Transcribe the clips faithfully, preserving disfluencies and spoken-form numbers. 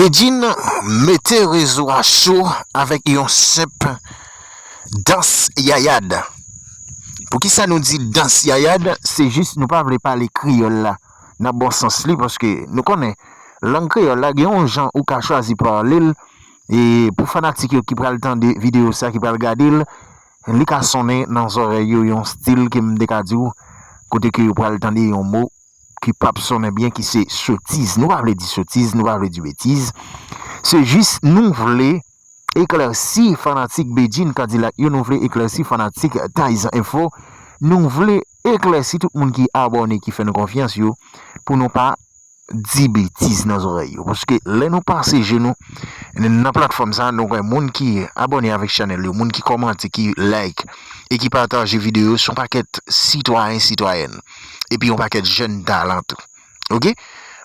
Bedjine mete rezo a cho avèk yon senp dans yayad. Poukisa nou di dans yayad? Se jis nou pa vle pale kreyòl la nan bon sans li, paske nou konnen lang kreyòl la gen yon jan ou ka chwazi pale l, e pou fanatik yo ki pral tande videyo sa, ki pral gade l, li ka sonnen nan zòrèy yo yon stil ke m te ka di w, kote ke yo pral tande yon mo ki p ap sonnen byen, ki se sotiz. Nou pa vle di sotiz, nou pa vle di betiz. Se jis nou vle eklèsi fanatik Bedjine Kadilak yo, nou vle eklèsi fanatik Tayz Enfo, nou vle eklèsi tout moun ki abòne, ki fè nou konfyans yo, pou nou pa di betiz nan zòrèy yo. Paske lè nou pase je nou nan platfòm sa, nou wè moun ki abòne avèk chanèl yo, moun ki kòmante, ki like e ki pataje videyo yo, se yon pakèt sitwayen, sitwayèn. Epi yon pakèt jèn talan tou. Oke?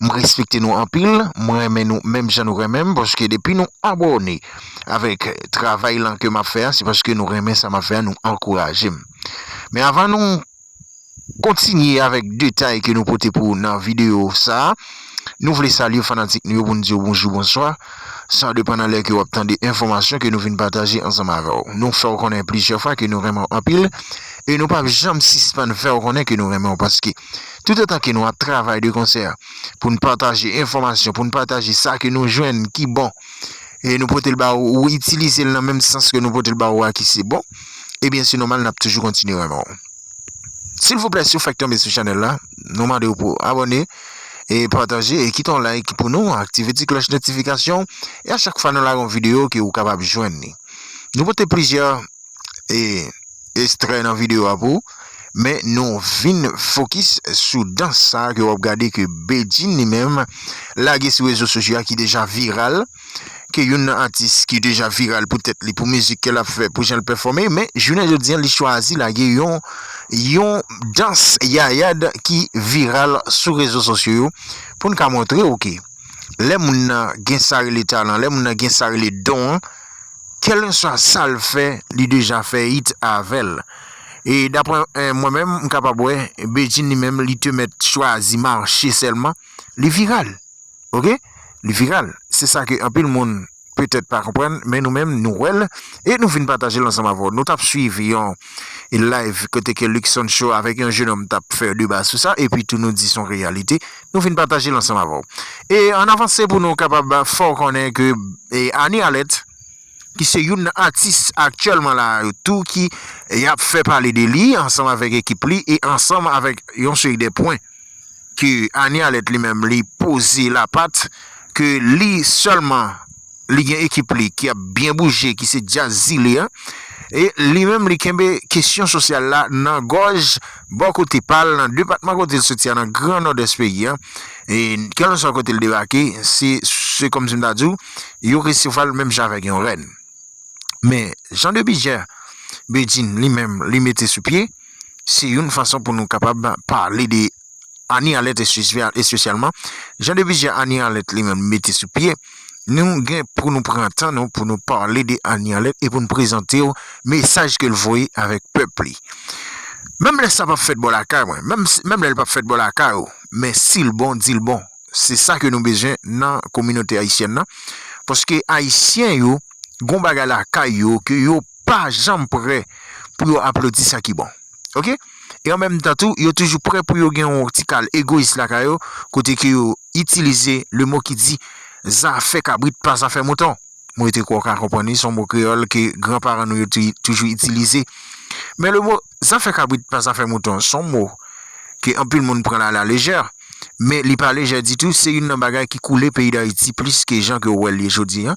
M respekte nou anpil, mwen renmen nou menm jan nou renmen m, paske depi nou abòne avèk travay lan ke m ap fè a, se paske nou renmen sa m ap fè a, nou ankouraje m. Men avan nou kontinye avèk detay ke nou pote pou w nan videyo sa a, nou vle salye fanatik nou yo pou n di yo bonjou, bonswa, sa depann nan lè ke w ap tande enfòmasyon ke nou vin pataje ansanm avè w. Nou fè w konnen plizyè fwa ke nou renmen w anpil, e nou p ap janm sispann fè w konnen ke nou renmen w, paske toutotan ke nou ap travay de konsè pou n pataje enfòmasyon, pou n pataje sa ke nou jwenn ki bon, e nou pote l ba ou, ou itilize l nan menm sans ke nou pote l ba ou a ki se bon, ebyen se nòmal n ap toujou kontinye renmen w. Silvouplè, si w fèk tonbe sou chanèl la, nou mande w pou abòne e pataje e kite yon like pou nou, aktive ti klòch notifikasyon, e a chak fwa nou lage yon videyo ke ou kapab jwenn li. Nou pote plizyè e ekstrè nan videyo a pou ou, men nou vin fokis sou dans sa a ke w ap gade ke Bedjine li menm lage sou rezo sosyo a ki deja viral, ke youn nan atis ki deja viral pou tèt li, pou mizik ke l ap fè, pou jan l pèfòme, men jounen jodi a, li chwazi lage yon, yon dans yayad ki viral sou rezo sosyo yo, pou n ka montre w ke lè moun nan gen sa rele talan, lè moun nan gen sa rele don an, kèlkeswa sa l fè, li deja fè it avè l. E daprè, eh, mwen menm, m kapab wè, Bedjine li menm, li te mèt chwazi mache sèlman, li viral. Oke? Li viral. Se sa ke anpil moun petèt pa konprann, men nou menm, nou wè l, e nou vin pataje l ansanm avè w. Nou t ap swiv yon live kote ke Luckson Show avèk yon jenòm t ap fè deba sou sa, epi tou nou di se yon reyalite, nou vin pataje l ansanm avè w. E ann avanse pou nou kapab fè w konnen ke, e, Annie Alerte, ki se youn nan atis aktyèlman la yo tou ki, e, y ap fè pale de li ansanm avèk ekip li e ansanm avèk yon seri de pwen ke Annie Alerte li menm li poze lapat, ke li sèlman li gen ekip li ki ap byen bouje, ki se djaz zile a, e li menm li kenbe kesyon sosyal la nan gòj, bò kote pa l, nan depatman kote l soti a, nan Gran Nòdès peyi a. E kèlkeswa kote l debake, se, se kòmsi m ta di w, yo resevwa l menm jan avèk yon rèn. Men, jan de bidjè Bedjine li menm li mete sou pye, se youn fason pou nou kapab pale de Annie Alerte espe-, espesyalman. Jan de bidjè Annie Alerte li menm mete sou pye, nou gen pou nou pran tan nou pou nou pale de Annie Alerte e pou nou prezante w mesaj ke l voye avèk pèp li. Menm lè sa p ap fèt bò lakay mwen, menm, menm lè l p ap fèt bò lakay ou, men si l bon, di l bon. Se sa ke nou bezwen nan kominote ayisyèn nan. Paske Ayisyen yo, gon bagay lakay yo ke yo pa janm prè pou yo aplodi sa ki bon. Oke? E an menm tan tou, yo toujou prè pou yo gen yon ti kal egoyis lakay yo, kote ke yo itilize le mo ki di, zafè kabrit pa zafè mouton. Mwen te kwè w ka konprann li, se yon mo kreyòl ke granparan nou yo tou-, toujou itilize. Men le mo zafè kabrit pa zafè mouton, se yon mo ke anpil moun pran l a la lejè, men li pa lejè ditou, se youn nan bagay ki koule peyi Dayiti plis ke jan ke w wè l ye jodi a.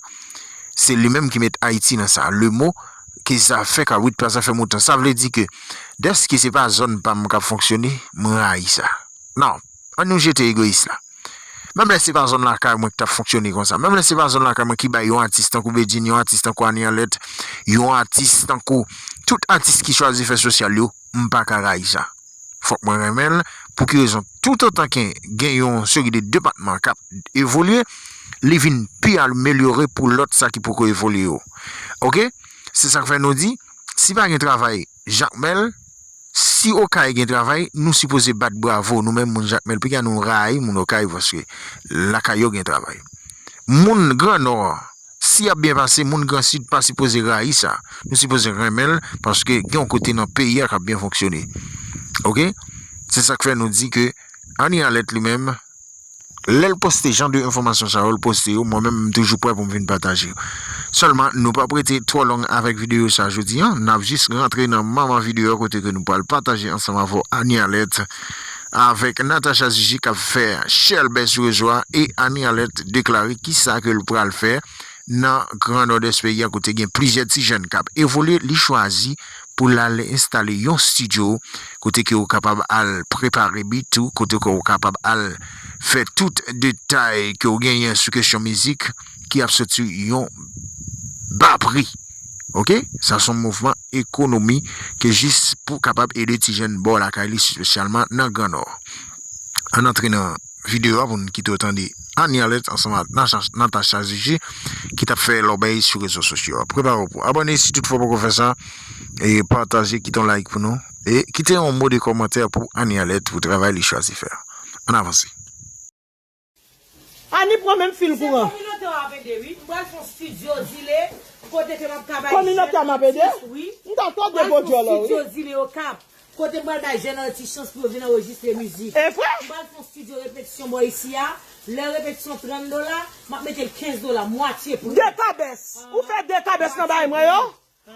Se li menm ki met Ayiti nan sa. Le mo ke zafè kabrit pa zafè mouton. Sa vle di ke dèske se pa zòn pa m k ap fonksyone, mwen rayi sa. Non, ann nou jete egoyis la. Menm lè se pa zòn lakay mwen ki t ap fonksyone konsa. Menm lè se pa zòn lakay mwen ki bay yon atis tankou Bedjine, yon atis tankou Annie Alerte, yon atis tankou tout atis ki chwazi fè sosyal yo, m pa ka rayi sa. Fòk mwen renmen l. Pou ki rezon? Toutotan ke gen yon seri de depatman k ap evolye, li vin pi amelyore pou lòt sa ki poko evolye yo. Oke? Se sa k fè nou di, si pa gen travay Jakmèl, si Okay gen travay, nou sipoze bat bravo, nou menm moun Jakmèl, piga nou rayi moun Okay, paske lakay yo gen travay. Moun Gran Nò, si y ap byen pase, moun Gran Sid pa sipoze rayi sa. Nou sipoze renmen l, paske gen yon kote nan peyi a k ap byen fonksyone. Oke? Se sa k fè nou di ke Annie Alerte li menm, lè l poste jan de enfòmasyon sa yo, l poste yo, mwen menm, m toujou prè pou m vin pataje yo. Sèlman, nou p ap rete twò long avèk videyo sa jodi a. N ap jis rantre nan manman videyo a kote ke nou pral pataje ansanm avè w Annie Alerte avèk Natacha Zuzu k ap fè chèlbè sou rezo a, e Annie Alerte deklare kisa ke l pral fè nan Gran Nòdès peyi a kote gen plizyè ti jèn k ap evolye, li chwazi pou l al enstale yon estidyo kote ke w kapab al prepare bit ou, kote ke w kapab al fè tout detay ke w genyen sou kesyon mizik ki ap soti yon ba pri. Oke? Sa se yon mouvman ekonomi ke jis pou kapab ede ti jèn bò lakay li, espesyalman nan Gran Nò. Ann antre nan videyo a pou n kite w tande Annie Alerte ansanm ak Nacha- Natacha Zuzu ki t ap fè lòbèy sou rezo sosyo a. Prepare w pou abòne si toutfwa w poko fè sa. E pataje, kite yon like pou nou. E kite yon mo de kòmantè pou Annie Alerte pou travay li chwazi fè a. Ann avanse. Annie pran menm fil kouran. Se kominote w ap ede wi. M pral fè yon estidyo zile kote ke m ap ka bay jèn atis wi. Kominote a m ap ede? M ta tande gwo dyòl la wi. M pral fè yon estidyo zile Okap. Kote m pral bay jèn atis chans pou yo vin anrejistre mizik. E vre? M pral fè yon estidyo repetisyon bò isi a. Lè repetisyon trant dola, m ap mete l kenz dola, mwatye pri. De kabès. Ou fè de kabès nan bay mwen yo?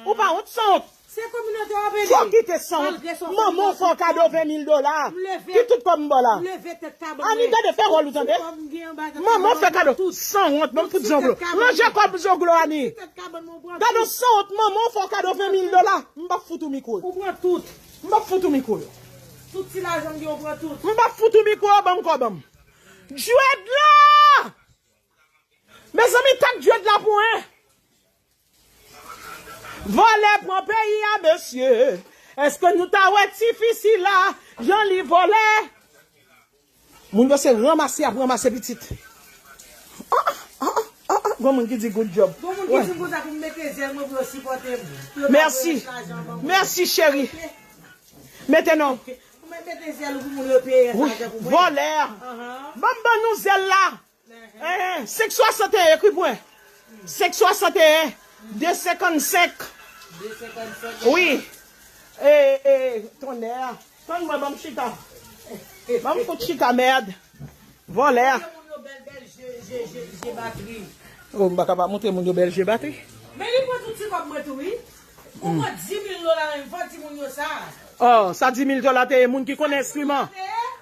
Ou pa wont, sanwont. Se kominote w ap ede. Fò w kite sanwont. Manman w fè w kado ven mil dola. Ki tout kòb m ba w la? Annie, gade, fè wòl ou tande. Manman w fè kado. Sanwont, ban m fout zonglo. Ranje kòb zonglo, Annie. Gade w sanwont, manman w fè w kado ven mil dola. M p ap fout ou mikwo. Ou pran tout. M p ap fout ou mikwo yo. Tout ti lajan m gen, ou pran tout. M p ap fout ou mikwo yo, ban m kòb an m. Djwèd la! Mezanmi, tak djwèd la pou en. Vòlè pran peyi a, mesye. Èske nou ta wè tifi sila, jan li vòlè? Moun yo se ranmase y ap ranmase pitit. Ah, ah, ah, ah, ah, gon moun ki di good job. Gon moun ki di m konsa pou m mete zèl mwen pou yo sipòte m. Pou yo pa voye lajan ban mwen. Mèsi, cheri. Mete non. Pou mwen mete zèl ou pou moun yo peye lajan pou mwen. Vòlè. Ban m ban nou zèl la. Enhen, senk swasanteyen, ekri pou mwen. Senk swasanteyen, de senkannsenk. Wi. E, e, tonnè. Tann mwen, ban m chita. Ban m fout chita, mèd. Vòlè. Montre moun yo bèl, bèl je, je, je, je batri. Oh, m pa ka pa montre moun yo bèl je batri. Men li pran tout ti kòb mwen tou, wi. Ou pran dis mil dola menm, fò di moun yo sa. Oh, sa dis mil dola te ye, moun ki konnen enstriman.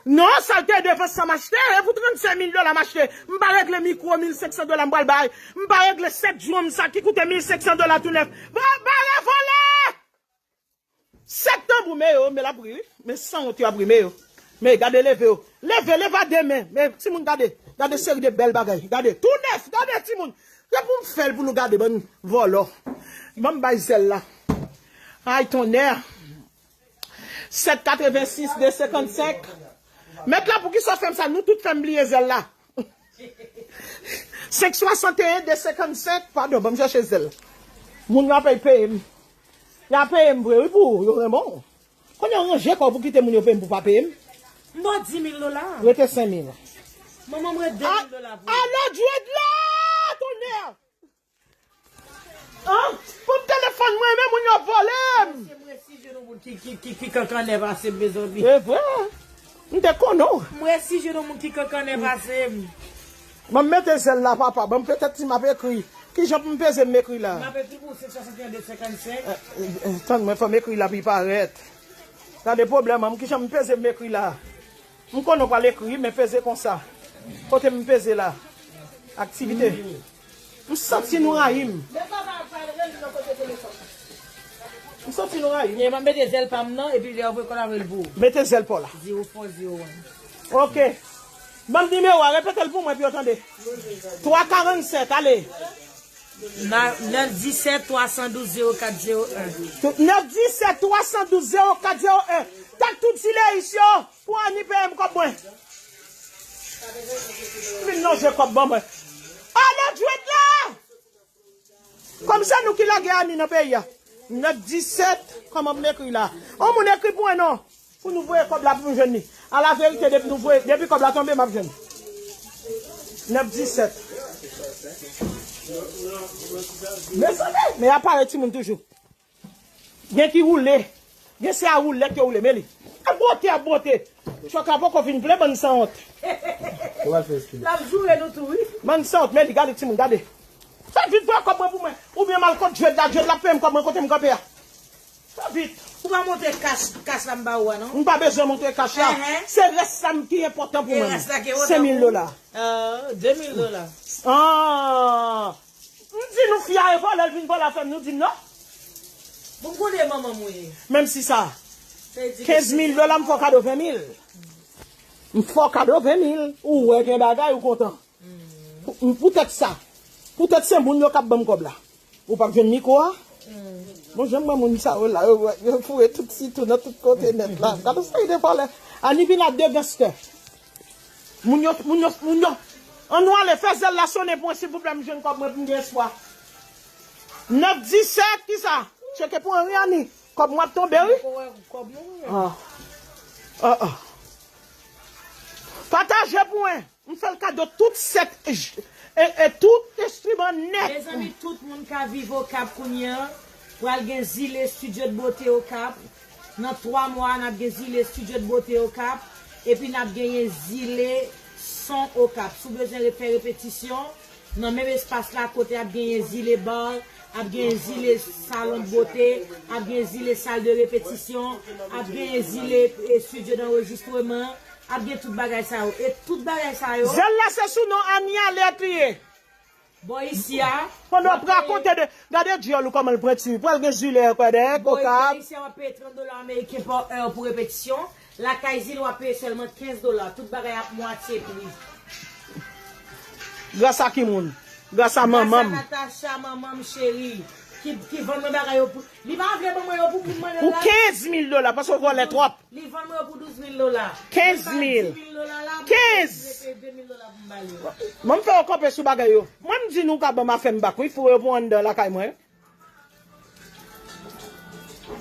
Non, sa l te ye devan sa m achte, e pou trannsenk mil dola m achte. M pa regle mikwo, mil senk san dola m pral bay. M pa regle sèt dwòm sa ki koute mil senk san dola tou nèf. Ba, bare vòlè! Sèt tanbou, men yo, men l ap ri, wi. Men sanwont yo ap ri, men yo. Men gade leve yo. Leve, leve a de men. Men timoun gade. Gade seri de bèl bagay. Gade. Tou nèf. Gade timoun. Se pou m fè l pou nou gade bann vòlò. Ban m bay zèl la. Ay tonnè. Sèt katrevensis, de senkannsenk. Mèt la, poukisa w fè m sa? Nou tout fè m bliye zèl la. Senk swasanteyen, de senkannsenk. Padon, ban m chèche zèl. Moun yo ap peye m. Y a peye m vre, wi, pou yo renmen w. Kounye a w ranje kò w pou kite moun yo peye m pou pa peye m. M ba w dis mil dola. Rete senk mil. Manman m ret de mil dola pou ou. Alo, Djwèd la! Tonnè! An? Pou m telefòn mwen, men moun yo vòlè m! Mesye, m resi jwenn yon moun ki, ki, ki, ki kankanè pase m, mezanmi. E vre? M te konnen w. M resi jwenn yon moun ki kankanè pase m. Ban m mete zèl la, papa. Ban m petèt si m ap ekri. Kijan pou m peze m ekri la? M ap ekri pou ou, senk swasanteyen, de senkannsenk. Eh, eh, eh, tann mwen, fò m ekri la pou l parèt. Gade pwoblèm an, kijan m peze m ekri la? M konnen w pral ekri, men peze konsa. Kote m peze la? Aktivite. M santi nou rayi m. M santi nou rayi m. Ebyen, m ap mete zèl pa m nan, epi lè w voye kòb la, voye l pou ou. Mete zèl pa w la. Zero four zero one. Ok. Ban m nimewo a, repete l pou mwen pou yo tande. Twa karannsèt, ale. Nèf disèt twa san douz zewo kat zewo en. Nèf disèt twa san douz zewo kat zewo en. Tèt tout zileyis yo. Pou Annie peye m kòb mwen. Vin lonje kòb ban mwen. Alo, Djwèd la! Kòm se nou ki lage Annie nan peyi a. Nèf disèt, kòman m ekri la? On moun ekri pou mwen non. Pou nou voye kòb la pou m jwenn li. Alaverite, depi nou voye, depi kòb la tonbe, m ap jwenn. Nèf disèt. Mezanmi, men aparèy timoun toujou. Gen ki woule. Gen se a woulèt yo woule, men li. A bwote, a bwote. Chòka poko fin vle, bann sanwont. Ou pral fè espri. L ap joure nou tou, wi. Bann sanwont, men li, gade timoun, gade. Fè vit pran kòb mwen pou mwen. Oubyen m al kot Djed la, Djed la peye m kòb mwen kote m kanpe a. Fè vit. Ou pa montre kach, kach la m ba ou a, non? M pa bezwen montre kach la. Enhen. Se rès sa m ki enpòtan pou mwen. E rès la ki enpòtan pou ou? Senk mil dola. Ah, de mil dola. Ah. M di nou fi a e vòlè, l vin vòlè afè m, nou di m non. Bon, m konnen manman m ou ye. Menm si sa. Kenz mil dola, m fè w kado ven mil. M fè w kado ven mil. Ou wè gen bagay, ou kontan. Pou- Poutèt sa. Poutèt se moun yo k ap ban m kòb la. Ou p ap jwenn mikwo a? Bon, jan m wè moun sa yo la, yo, yo foure tout sitou nan tout kote nèt la. Gade sa, yo de vòlè. Ani vin ak de ganstè. Moun yo, moun yo, moun yo. An nou ale, fè zèl la sonnen pou mwen, silvouplè, m jwenn kòb mwen pou m gen espwa. Nèf disèt, kisa? Tcheke pou Henry Ani. Kòb mwen ap tonbe, wi. Kòb nou, wi. Ah. Ah, ah. Pataje pou mwen. M fè l kado tout sèt j- e, e tout enstriman nèt. Mezanmi, tout moun k ap viv Okap kounye a, pral gen zile Studio de Beauté Okap. Nan twa mwa, n ap gen zile Studio de Beauté Okap. Epi n ap genyen zile son Okap. Si w bezwen re- fè repetisyon, nan menm espas la, kote ap genyen zile bar, ap genyen zile salon de bote, ap genyen zile sal de repetisyon, ap genyen zile, e, studio d'anrejistreman, ap gen tout bagay sa yo. E tout bagay sa yo. Zèl la se sou non Ania Alerte li ye. Bò isi a. Pandan w ap rakonte de, gade dyòl ou kòman l pwenti. Pral gen zile ankò dèyè, Bò isi a, w ap peye trant dola ameriken pa è pou repetisyon. Lakay zile w ap peye sèlman kenz dola. Tout bagay ap mwatye pri. Gras a ki moun? Gras a manman m. Gras a Natacha, manman m cheri, ki, ki vann mwen bagay yo pou, li pa vle ban mwen yo pou, pou mwen menm la. Pou kenz mil dola, paske w vòlè twòp. Li vann mwen yo pou douz mil dola. Kenz mil. Menm pa di mil dola la, kenz. Mwen peye de mil dola pou m ba li yo. Mwen m fè yo kanpe sou bagay yo. Mwen m di nou ka ban m afè m bak, wi, foure yo pou anndan lakay mwen.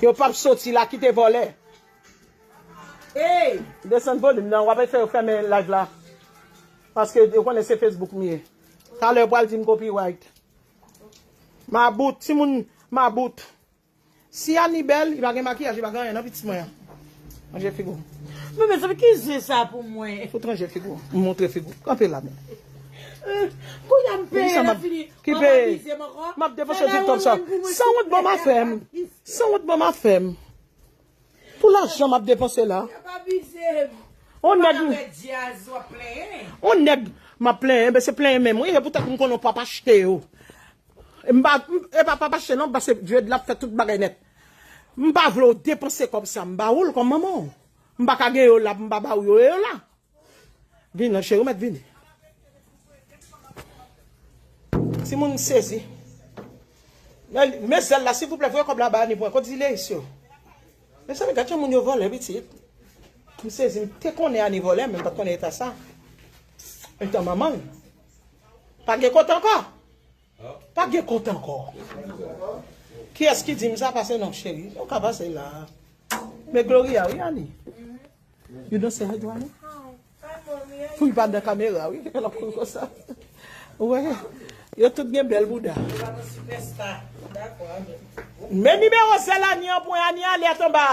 Yo p ap soti la, kite vòlè. Ey! Desann volim nan, w ap fè yo fèmen live la. Paske yo konnen se Facebook m ye. Talè yo pral di m copyright. Mabout, timoun, mabout. Si Ani bèl, li pa gen makiyaj, li pa gen anyen nan pitit mwen an. Manje figi w. Men mezanmi, ki zye sa pou mwen? Fout ranje figi w. M montre figi w. Kanpe la menm. Kounye a m peye, l ap fini. Ki peye? M ap depanse tout kòb sa. Sanwont ban m afè m. Sanwont ban m afè m. Pou lajan m ap depanse la. Y ap abize m. On nèg. On nèg m ap plenyen, men se plenyen menm. Wi, e poutèt m konnen w p ap achte yo. M pa, m- e pa, pa mache non, pase Dye la ap fè tout bagay nèt. M pa vle w depanse kòb sa, m ba ou l kòm manman w. M pa ka gen yo la, m pa ba ou yo, e yo la. Vin non, cheri, ou mèt vini. Timoun sezi. Men, men zèl la, silvouplè, voye kòb la ba Ani pou mwen. Kot zile isi yo? Mezanmi, gad jan moun yo vòlè, pitit. M sezi, m te konnen Ani vòlè, men m pa t konnen eta sa. Eta manman l. Pa gen kont ankò. Pa gen kont ankò. Kiyès ki di m sa? Pase non, cheri. Ou ka pase la. Men Gloria, wi, Ani. You don't say hi to Ani? Pou li pa nan kamera, wi. L ap kouri konsa. Ou wè? Yo tout gen bèl bouda. Men nimewo zèl Ani an pou Ani alèt anba.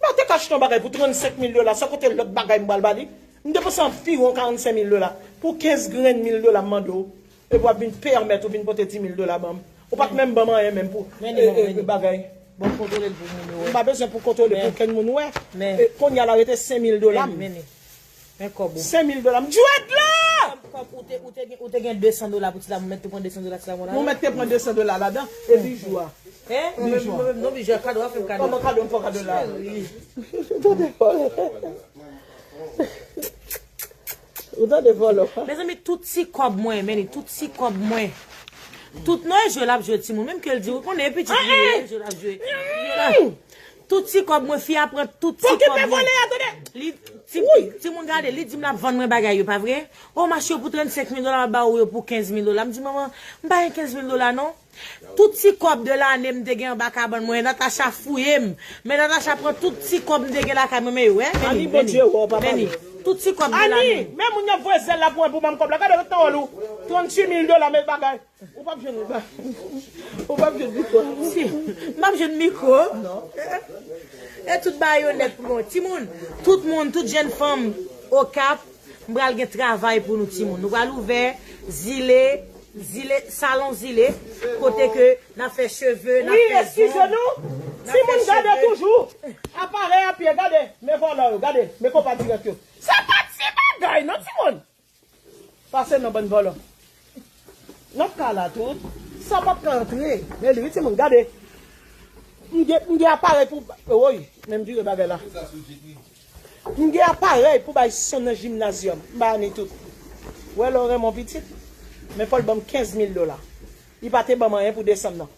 Mwen te ka achte yon bagay pou trannsenk mil dola, san konte lòt bagay m pral ba li. M depanse anviwon karannsenk mil dola pou kenz grenn mil dola m mande w. Epi w ap vin pèmèt ou vin pote dis mil dola ban m. Ou pa t menm ban m anyen menm pou, e, e, bagay. Bon, kontwole l pou moun yo wè. M pa bezwen pou kontwole pou okenn moun wè. E, kounye a la rete senk mil dola m. Men kòb ou. Senk mil dola m. Djwèt la! Kòb ou te, ou te gen, ou te gen desan dola pou ti la, ou mèt te pran desan dola ti la, mon. Ou mèt te pran desan dola ladan, e bijou a. Hein? Bijou a. Non, bijou a, kado, w ap fè m kado. Kòman kado, m fè w kado la? Cheri. Ou tande vòlè. Ou tande vòlè. Mezanmi, tout ti kòb mwen, men li, tout ti kòb mwen. Tout, non, e jwe l ap jwe timoun. Menm ke l di, ou konnen, e pitit li ye, e jwe l ap jwe. Tout ti kòb mwen, fi a pran tout ti kòb mwen. Okipe vòlè a, tande. Li, ti, timoun gade, li di m l ap vann mwen bagay yo, pa vre? O, m achte yo pou trannsenk mil dola, m ap ba ou yo pou kenz mil dola. M di, manman, m pa gen kenz mil dola, non. Tout ti kòb de lane m te gen anba kabann mwen, Natacha fouye m. Men Natacha pran tout ti kòb m te gen lakay mwen, men yo, hein, men li, men li, men li. Tout ti kòb de lane. Ani, men moun y ap voye zèl la pou mwen pou ban m kòb la. Gade, ret nan wòl ou. Tranntuit mil dola, men bagay. Ou p ap jwenn, ou p ap jwenn mikwo. Si, m p ap jwenn mikwo. Non. E tout bagay onèt pou mwen. Timoun, tout moun, tout jèn fanm Okap, m pral gen travay pou nou, timoun. Nou pral ouvè zile, zile, salon zile, kote ke n ap fè cheve, n ap fè zong, n ap fè cheve. Wi, eskize nou. Timoun, gade toujou. Aparèy a pye, gade. Men vòlò yo, gade. Men konpa dirèk yo. Se pa ti bagay, non, timoun. Pase non, bann vòlò. N ap ka la tout. Sa p ap ka antre. Men li, wi, timoun, gade. M gen, m gen aparèy pou, woy, men m vire bagay la. M gen aparèy pou bay son nan jimnazyòm. M bay Ani tout. Wè lè w renmen yon pitit, men fò l ban m kenz mil dola. Li pa te ban m anyen pou desanm nan.